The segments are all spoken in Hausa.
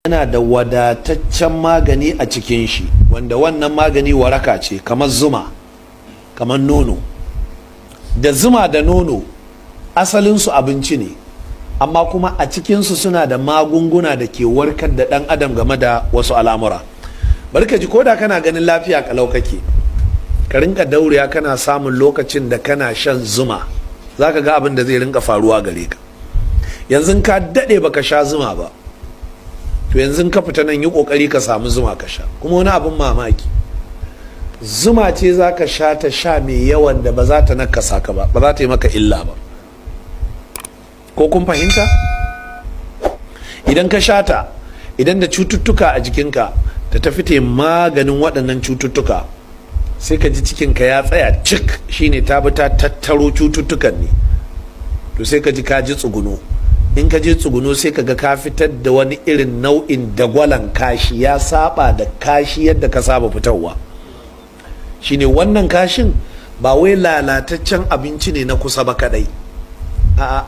Yana da wadataccen magani a cikin shi, wanda wannan magani waraka ce, kamar zuma, kamar nono. Da zuma da nono asalinsu abinci ne, amma kuma a cikinsu suna da magunguna da ke warkar da ɗan adam game da wasu al'amura. Bari ka ji, ko da kana ganin lafiya kalau kake, ka rinka daurewa kana samun lokacin da kana shan zuma, za ka ga abin da zai rinka faruwa gare ka. Yanzu ka daɗe baka sha zuma ba, to yanzu ka fita nan, yi ƙoƙari ka samu zuma ka sha. Kuma wani abin mamaki, zuma ce za ka sha ta sha mai yawan da ba za ta nakasa ka ba, ba za ta yi maka illa ba. Ko kun fahimta? Idan ka sha ta, idan da cututtuka a jikinka, ta tafi ta maganin waɗannan cututtuka, sai ka ji cikinka ya tsaya cik. Shine ta bi ta tattaro cututtukan ne. To sai ka ji ka ji tsuguno. In ka je tsuguno, sai ka ga ka fitar da wani irin nau'in dagwalan kashi, ya saba da kashi yadda ka saba fitarwa. Shine wannan kashin ba wai lalataccen abinci ne na kusa ba kadai, a'a,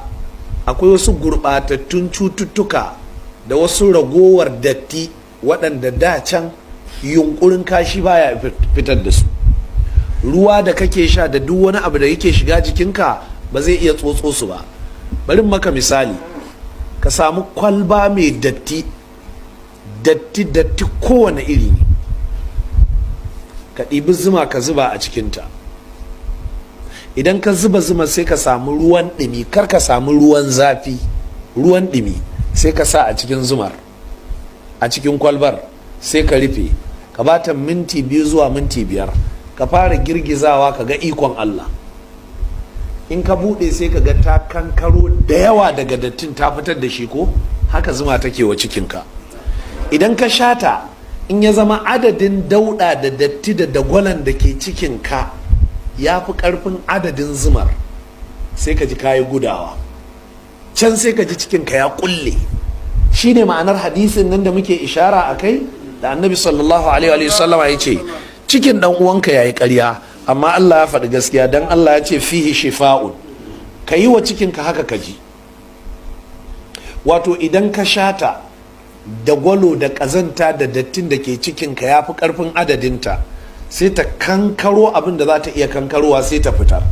akwai wasu gurɓatattun cututtuka da wasu ragowar datti waɗanda da can yunkurin kashi baya fitar da su. Ruwa da kake sha da duk wani abu da yake shiga jikinka ba zai iya tsotso su ba. Bari maka misali: ka samu kwalba mai datti, datti, datti kowane iri ne, ka ɗibi zuma ka zuba a cikinta. Idan ka zuba zuma, sai ka samu ruwan ɗumi, kar ka samu ruwan zafi, ruwan ɗumi, sai ka sa a cikin zumar, a cikin kwalbar, sai ka rufe, ka bata minti 2 zuwa minti 5, ka fara girgizawa, ka ga ikon Allah. In ka buɗe, sai ka ga ta kankaro da yawa daga dattin, ta fitar da shi. Ko haka zuma take wa cikinka. Idan ka shata, in ya zama adadin dauɗa da datti da dagwalan da ke cikinka ya fi ƙarfin adadin zumar, sai ka ji kayi gudawa. Can sai ka ji cikinka ya kulle. Shine ma'anar hadisin nan da muke ishara a kai, da Annabi sallallahu alaihi wa sallama ya ce cikin dan uwanka yayi ƙarya, amma Allah ya faɗi gaskiya, dan Allah ya ce fihi shifa'un. Ka yi wa cikinka haka ka ji. Wato idan ka shata, da gwalo da ƙazanta da dattin da ke cikinka ya fi ƙarfin adadinta, sai ta kankaro abin da za ta iya kankarowa, sai ta fitar.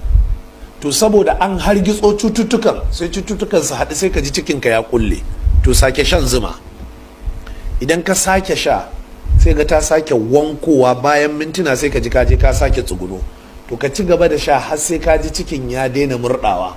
To saboda an hargitso cututtukan, sai cututtukan su haɗu, sai ka ji cikinka ya kulle. To sake shan zuma. Idan ka sake sha, sai ga ta sake wankowa. Bayan mintuna, sai ka ji ka je ka sake tsuguno. To ka ci gaba da sha har sai ka ji cikin ya daina murɗawa.